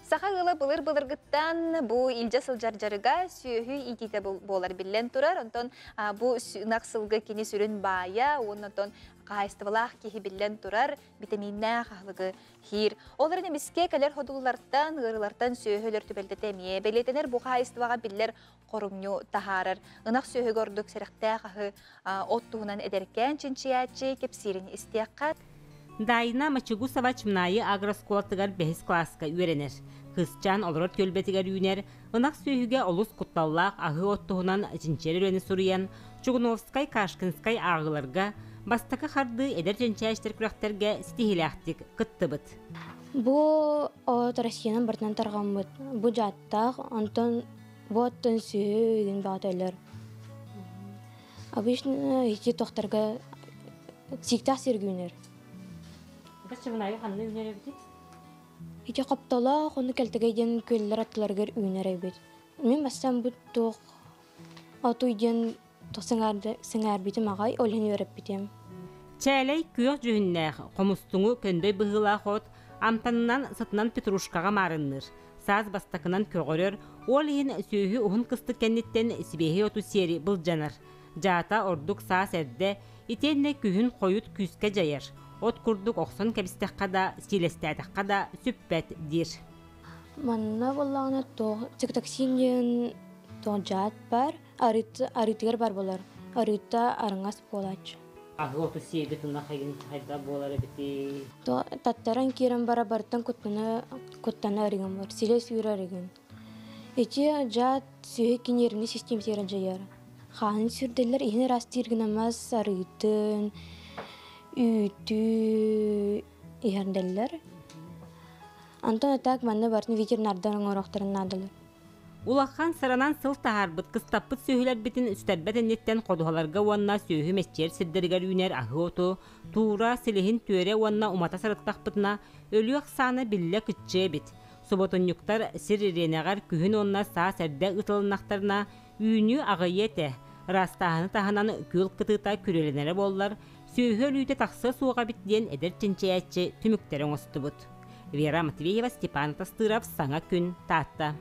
Саха ыала былыр-былыргыттан бу илдьэ сылдьар дьарыга сүөһү иитиитэ буолар биллэн турар. Онтон бу ынах сылгы кини сүрүн баайа уонна онтон хаһаайыстыбалаах киһи биллэн турар битэмииннээх аһылыгы хиир. Ол эрэн эмискэ кэлэр ходуллартан, ыарыылартан сүөһү өлөр түбэлтэтэ эмиэ бэлиэтэнэр. Бу хаһаайыстыбаҕа биллэр хорумньу таһаарар. Ынах сүөһүгэ ордук сэрэхтээх аһы от туһунан эдэркээн чинчийээччи кэпсиирин истиэххэ. Дайна Мачугусова Чымнаайы агрооскуолатыгар бэһис кылааска үөрэнэр. Кыысчаан олорор түөлбэтигэр үүнэр, ынах сүөһүгэ олус кутталлаах аһыы от туһунан чинчийэр үлэни суруйан, Чугуновскай, Кашкинскай ааҕыыларга бастакы хардыы эдэр чинчээччилэр күрэхтэргэ ситиһиилээхтик кыттыбыт. Бу от Россиянан барытынан тарҕаммыт. Бу дьааттаах, онтон бу оттон сүөһү үгүн баҕата өлөр. Обычно ити тохторго сииктээх сиргэ үүнэр. Баччабынайы ханна үүнэр эбитий? Ити хоптолоох, ону кэлтэгэй диэн күөллэр аттыларыгар үүнэр эбит. Мин бастаан бу туох отуй диэн сыҥаарбитим аҕай, ол иһин үөрэппитим. Чээлэй күөх дьүһүннээх, хомустуҥу көндөй быһыылаах от амтанынан сытынан петрушкаҕа маарынныыр. Саас бастакынан көҕөрөр, ол иһин сүөһү уһун кыстык кэнниттэн сибиэһэй оту сиэри былдьанар. Дьаата ордук саас эрдэ, итиэннэ күһүн хойут күүскэ дьайар. От курдук охсон кэбистэххэ да, сиилэстээтэххэ да сүппэт диир. Манна буоллаҕына туох цитоксин диэн туох дьаат бар, арыытыгар бар буолар. Арыыта арыҥас буолааччы. Аһыы оту сиэбит ынах игин хайдах буолар эбитий? Таттаран киирэн бара бартан куттана куттана арыгын бар, силэ сүүрэ арыгын. Ити дьаат сүһү нервный систематыгар дьайар. Хаанын сүүрдэллэр, иһин ыраастыыр гына мас арыытын, үүтү иһэрдэллэр. Онтон атак манна барытын ветеринардар оҥоруохтарын наадалар. Улахан сыранан сыл таһаарбыт, кыстаппыт сүөһүлэрбитин сүтэрбэт инниттэн ходуһаларга уонна сүөһү мэччийэр сирдэригэр үүнэр аһыы оту, туура, силиһин түөрэ уонна умата сырыттахпытына, өлүү ахсаана биллэ кыччыа эбит. Субуотунньуктар сир ириэнэҕэр күһүн уонна саас эрдэ ыытылыннахтарына, үүнүү аҕыйыа этэ. Ыраастааһыны таһынан күөл кытыыта күрүөлэнэрэ буоллар, сүөһү өлүүтэ тахсыа суоҕа эбит диэн эдэр чинчийээччи түмүктэри оҥостубут. Вера Матвеева, Степан Тастыров, Саҥа күн, Таатта.